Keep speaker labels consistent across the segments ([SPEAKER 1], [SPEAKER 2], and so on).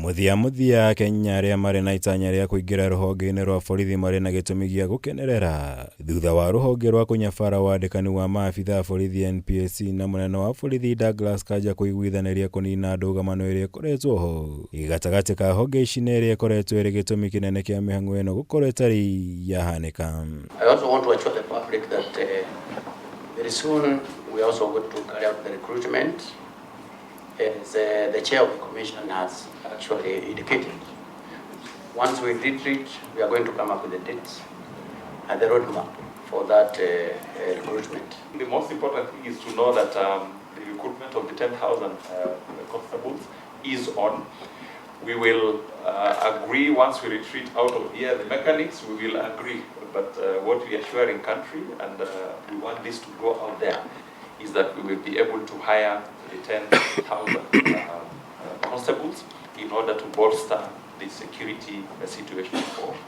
[SPEAKER 1] Mũthia mũthia, Akenya arĩa marĩ na itanya rĩa kũingĩra rũhonge-inĩ rwa borithi marĩ na gĩtũmi gĩa gũkenerera thutha wa rũhonge rwa kũnyabara wandĩkani wa maabitha a borithi NPSC na mũnene wa borithi Douglas Kanja kũiguithanĩria kũnina ndũgamano ĩrĩa ĩkoretwo ho gatagatĩ ka honge ici na ĩrĩa ĩkoretwo ĩrĩ gĩtũmi kĩnene kĩa mĩhang'o ĩno gũkorwo ĩtarĩ yahanĩka.
[SPEAKER 2] I also want to assure the public that very soon we are also going to carry out the recruitment, as the chair of the commission has actually indicated. Once we retreat, we are going to come up with the dates and the roadmap for that recruitment.
[SPEAKER 3] The most important thing is to know that the recruitment of the 10,000 constables is on. We will agree once we retreat out of here, the mechanics, we will agree. But what we are assuring country, and we want this to go out there, is that we will be able to hire the 10,000 constables in order to bolster the security situation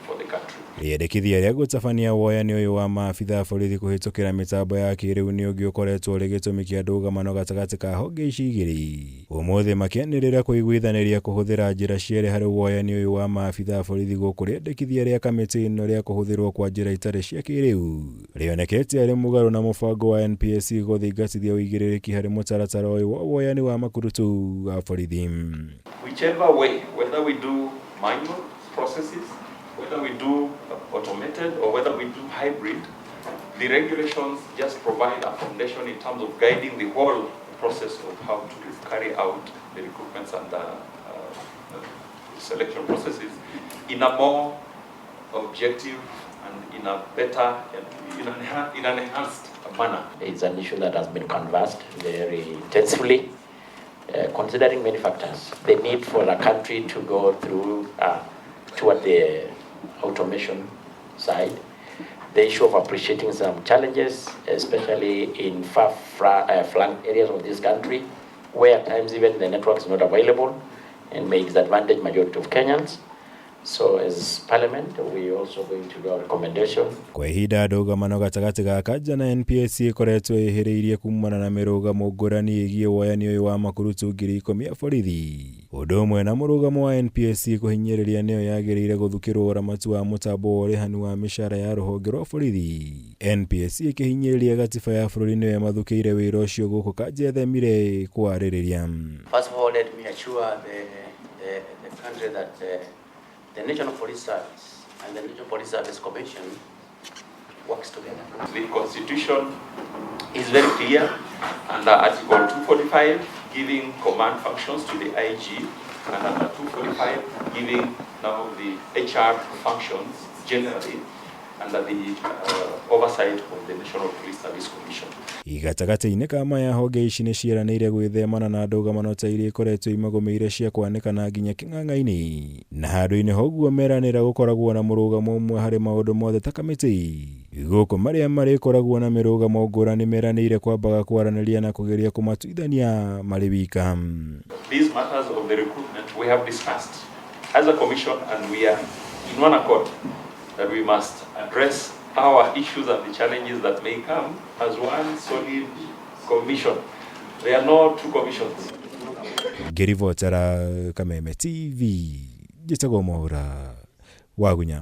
[SPEAKER 3] for the country.
[SPEAKER 1] Rĩendekithia rĩa gũtabania woyani ũyũ wa maabitha a borithi kũhĩtũkĩra mĩtambo ya kĩrĩu nĩ ũngĩ ũkoretwo ũrĩ gĩtũmi kĩa ndũgamano gatagatĩ ka honge ici igĩrĩ. Ũmũthĩ makĩanĩrĩra kũiguithanĩria kũhũthĩra njĩra cierĩ harĩ woyani ũyũ wa maabitha a borithi gũkũ rĩendekithia rĩa kamĩtĩ ĩno rĩa kũhũthĩrwo kwa njĩra itarĩ cia kĩrĩu rĩonekete arĩ mũgarũ na mũbango wa NPSC gũthingatithia ũigĩrĩrĩki harĩ mũtaratara ũyũ wa woyani wa makurutu a borithi.
[SPEAKER 3] Whichever way, whether we do manual processes, whether we do automated, or whether we do hybrid, the regulations just provide a foundation in terms of guiding the whole process of how to carry out the recruitments and the selection processes in a more objective and in a better, in an enhanced manner.
[SPEAKER 2] It's an issue that has been conversed very intensively, considering many factors. The need for a country to go through toward the automation side, the issue of appreciating some challenges, especially in far flung areas of this country, where at times even the network is not available and may disadvantage majority of Kenyans. So as Parliament, we are also going to do our recommendation.
[SPEAKER 1] Kwa ihinda ndũgamano gatagatĩ ga Kanja na NPSC ĩkoretwo ĩhĩrĩirie kumana na mĩrũgamo ngũrani ĩgiĩ woyani ũyũ wa makurutu 10,000 a borithi. Ũndũ ũmwe na mũrũgamo wa NPSC kũhinyĩrĩria nĩyo yagĩrĩire gũthukĩrwo ũramati wa mũtambo wa ũrĩhani wa mĩcara ya rũhonge rwa borithi. NPSC ĩkĩhinyĩrĩria gatiba ya bũrũri nĩyo ĩmathukĩire wĩra ũcio gũkũ Kanja ethemire kwarĩrĩria.
[SPEAKER 2] First of all, let me assure the country that the National Police Service and the National Police Service Commission works together.
[SPEAKER 3] The Constitution is very clear under Article 245 giving command functions to the IG, and under 245 giving now the HR functions generally under the oversight of the National Police Service Commission.
[SPEAKER 1] Gatagatĩ-inĩ ka maya, honge ici nĩ ciĩranĩire gwĩthemana na ndũgamano ta iria ikoretwo imagũmĩire cia kwanĩkana nginya kĩng'ang'a-inĩ, na handũ-inĩ ha ũguo meranĩra gũkoragwo na mũrũgamo ũmwe harĩ maũndũ mothe ta kamĩtĩ. Gũkũ marĩa marĩkoragwo na mĩrũgamo ngũrani meranĩire kwambaga kwaranĩria na kũgeria kũmatuithania marĩ wika.
[SPEAKER 3] These matters of the recruitment we have discussed as a commission, and we are in one accord that we must address our issues and the challenges that may come as one solid commission. There are no two commissions.
[SPEAKER 1] Ngĩribotera Kameme TV, njĩtagwo Mwaura Wagunya.